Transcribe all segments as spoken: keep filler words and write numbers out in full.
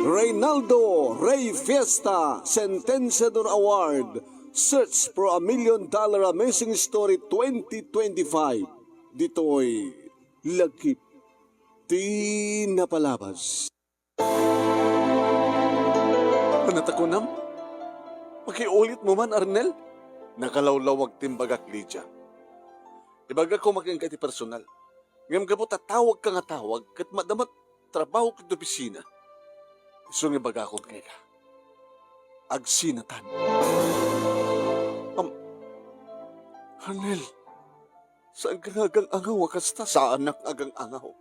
Reynaldo Rey Fiesta Sentenciador Award, Search for a Million Dollar Amazing Story twenty twenty-five. Ditoy Lagip ti Napalabas. Ania ta kunam? Makiulitmo man, Arnel? Nakalawlawag ti imbagak, Lydia. Ibagak koma kenka iti personal. Ngem gapu ta tawagka nga tawag ket madama ti trabahok iti opisina. Isu nga ibagakon kenka. Agsinatan. Am, Arnel, saanka nga agang-angaw a kasta? Saanak nga agang-angaw.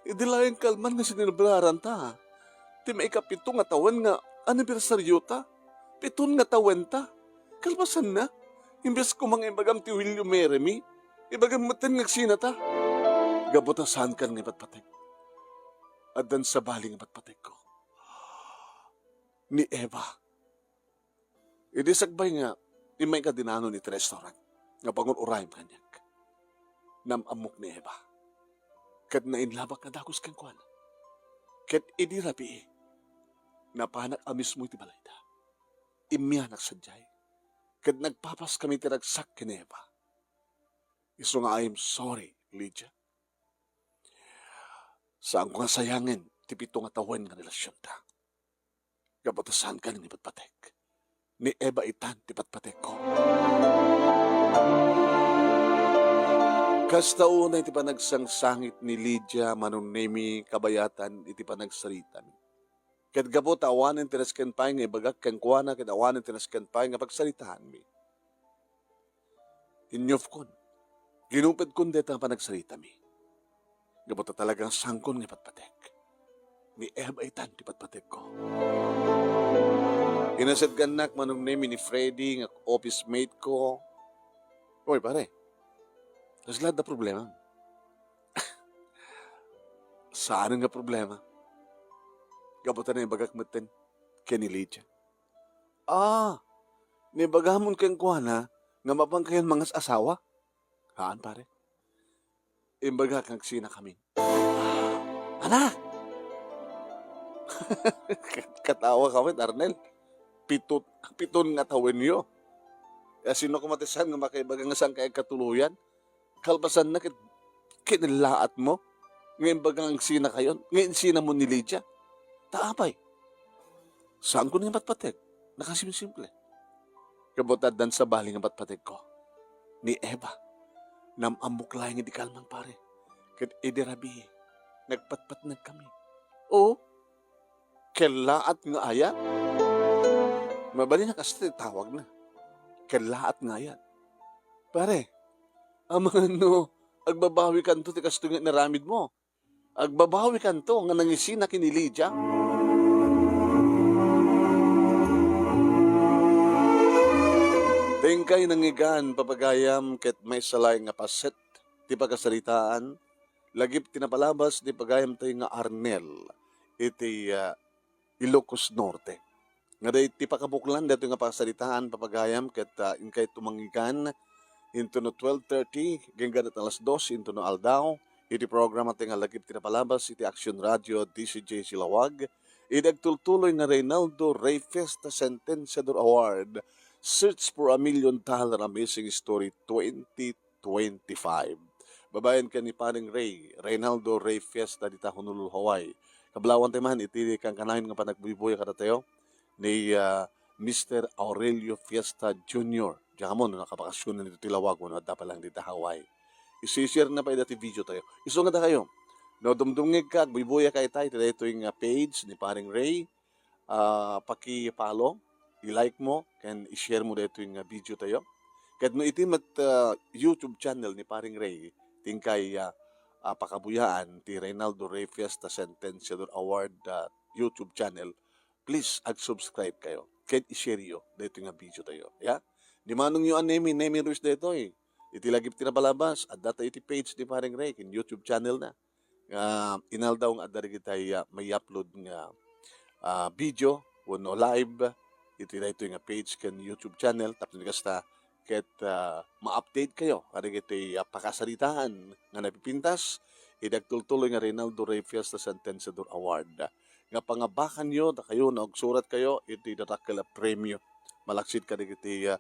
Idi laeng kalman nga sinebraranta ti maikapito nga tawen nga anibersaryota, piton nga tawenta. Kalpasanna, imbes koma nga ibagam ti will you marry me, ibagam metten nga agsinata. Gapu ta saankan nga ipatpatek. Addan sabali nga ipatpatekko. Ni Eva. Idi sakbay nga immayka dinanon iti restaurant nga pangur-urayem kaniak, nam-ammok ni Eva. Ket nainlabak nga dagus kenkuana. Ket idi rabii, napanak a mismo iti balayda. Immianak sadiay. Ket nagpapaskami iti ragsak ken ni Eva. Isu nga, "I am sorry, Lydia. Saanko nga sayangen ti pito nga tawen nga relasionta. Gapu ta saankan nga ipatpatek. Ni Eva itan ti patpatekko." Kasta unay ti panagsangsangit ni Lydia, Manong Nemy, kabayatan iti panagsaritami. Ket gapu ta awanen ti nasken pay nga ibagak kenkuana ket awanen ti nasken pay nga pagsaritaanmi, inyufkon, ginupedkon dayta nga panagsaritami. Gapu ta talagang saankon nga ipatpatek. Ni Eva itan ti patpatekko. Inasedkannak, Manong Nemy, ni Freddy nga office mate ko. Oy, pare. Kasla adda problema? Saan nga problema? Gapu ta naibagak metten ken ni Lydia. Ah, naibagamon kenkuana nga mapan kayon mangas-asawa? Haan, pare. Imbagak nga agsinakamin. Anak! Kat-, katawa ka met, Arnel. Pitot, piton nga tawenyo. Ya, sino koma ti saan nga makaibaga nga saan kayo agkatuloyan? Kalpasanna ket kinellaatmo nga imbaga nga agsinakayon, nga insinamon ni Lydia. Ta apay? Saanko nga patpatek. Nakasimsimple. Gapu ta addan sabali nga patpatekko. Ni Eva, nam-ammok laeng idi kalman, pare. Ket idi rabii, nagpatpatnagkami. Oo. Kellaat nga ayat. Mabalin a kasta ti tawagna. Kellaat nga ayat. Pare, amangan no agbabawikanto ti kastoy nga inaramidmo. Agbabawikanto nga nangisina ken ni Lydia. Ti inkay nangngegan, papagayam, ket maysa laeng nga paset ti pakasaritaan, lagip ti napalabas ti pagayamtayo nga Arnel iti, ah, Ilocos Norte. Nga daytoy pakabuklan daytoy nga pakasaritaan, papagayam, ket, ah, inkay tumanggigan intono twelve thirty, agingga alas dos intono aldaw, iti programatayo nga Lagip ti Napalabas iti Action Radio, D C J Silawag, iti agtultuloy nga Reynaldo Rey Fiesta Sentenciador Award, Search for a Million Dollar Amazing Story twenty twenty-five. Babaen ken ni Paring Rey, Reynaldo Rey Fiesta, dita Honolulu, Hawaii. Kablawanta man iti kankanayon nga panagbuybuya kadatayo ni, ah, Mister Aurelio Fiesta Junior. Diak ammo no nakabakasionan ditoy Silawag wenno adda pay laeng dita Hawaii. Isi-share na pay daytoy video tayo. Isu nga dakayo, no dumdumngegka, agbuybuya ka ita iti daytoy nga page ni Paring Rey, ah, paki-follow, i-like mo, ken i-share mo daytoy nga video tayo. Ket no iti met, ah, YouTube channel ni Paring Rey, ti inkay, ah, ah, pakabuyaan ti Reynaldo Rey Fiesta Sentenciador Award, ah, YouTube channel, please ag-subscribe kayo ken i-share yo daytoy nga video tayo. Ya? Ni manongyo a Nemy, Nemy Ruiz daytoy. Iti lagip ti napalabas, adda tayo iti page ni Paring Rey ken YouTube channel na. Nga inaldaw nga adda dagiti, ah, mai-upload nga, ah, video wenno live iti daytoy nga page ken YouTube channel tapno kasta ket, ah, ma-update kayo kadagiti, ah, pakasaritaan nga napipintas iti agtultuloy nga Reynaldo Rey Fiesta Sentenciador Award. Nga pangabakanyo, dakayo nga agsurat kayo iti darakkel a premio. Malaksid kadagiti, ah,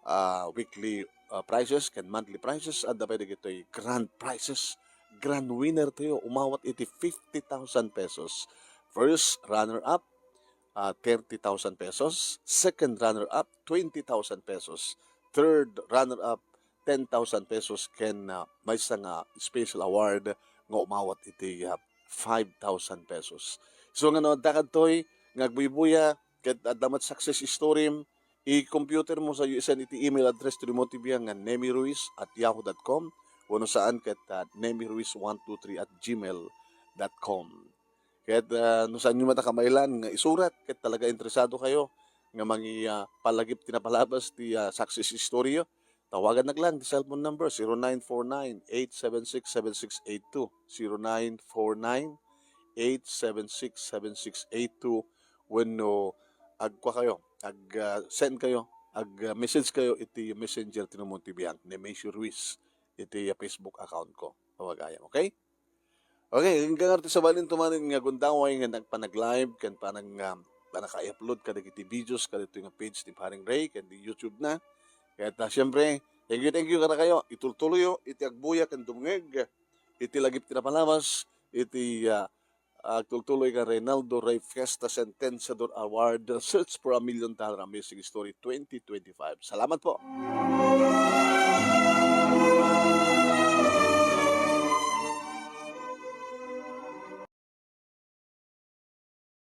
ah, weekly, ah, prizes ken monthly prizes, adda pay dagitoy grand prizes. Grand winner tayo, umawat iti fifty thousand pesos. First runner-up, ah, thirty thousand pesos. Second runner-up, twenty thousand pesos. Third runner-up, ten thousand pesos. Ken, ah, maysa nga special award nga umawat iti, ah, five thousand pesos. So, nga no, adda kadtoy nga agbuybuya, ket adda met success story, i-computer mo sa U S N iti email address ti Rimon T V nga nemi ruiz at yahoo dot com, wenno saan ket, ah, nemi ruiz one two three at gmail dot com. Ket, ah, no saanyo met a kamailan nga isurat, ket talaga interesado kayo nga mangi-, ah, palagip ti napalabas ti, ah, success story yo, tawagan lang ti cellphone number zero nine four nine, eight seven six, seven six eight two, zero nine four nine, eight seven six, seven six eight two, wenno agkua kayo, ag, ah, send kayo, ag, ah, message kayo iti Messenger ti Rimon T V, Nemesio Ruiz, iti, ah, Facebook account ko. Tawag ayam, okay? Okay, hanggang arti sa balin tumanin nga gundaway nga nagpanag-live, ken panag, ah, panaka-upload kadagiti videos kadagitoy nga page ni Paring Ray, ken di YouTube na. Ket, ah, siyempre, thank you, thank you kada kayo. Itultuloyo iti agbuya ken dumngeg iti lagip ti napalabas iti, ah, agtultuloy nga Reynaldo Rey Fiesta Sentenciador Award, Search for a Million Dollar Amazing Story twenty twenty-five. Salamat po.